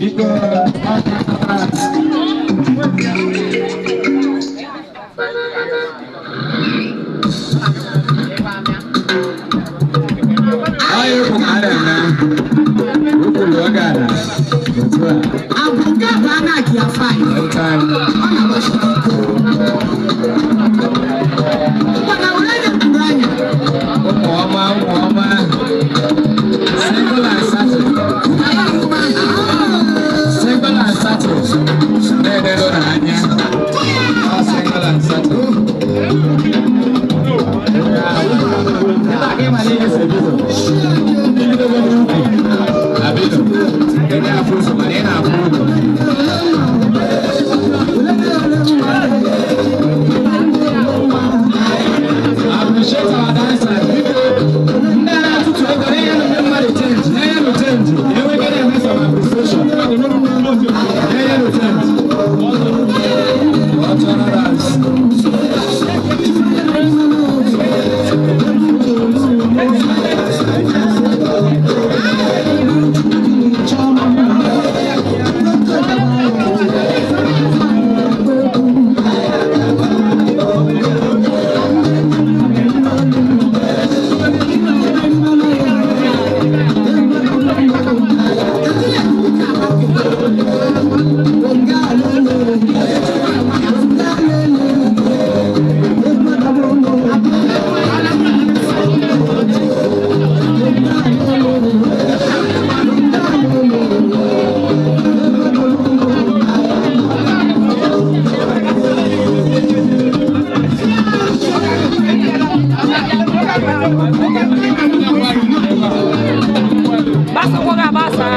Biko. Anyị kwụ ka a na-eme. Ukwulu oge ala. Otu a. Abụga bụ anaghị afa anyị. One time. Ọ na-agbasi ike. Mana were anya kwuru anya. Ụmụ ọma, ụmụ ọma. Single and settled. Single and settled. Na-enedo n'anya. Ọ single and settled. Ebe a ka ị mara ihe si ebido. Ibidogo n'ukwu. Abido. Ị na-afụ ụzọ mana ị na-afụ ụzọ. Appreciate our dancers. Biko, ndị a na-atụtụ ego na-enye ndị mmadụ change, na-enye nụ change. Enweghị na-eme some appreciation. Na-enye nụ change. Cultural dance. Basa kwa basa.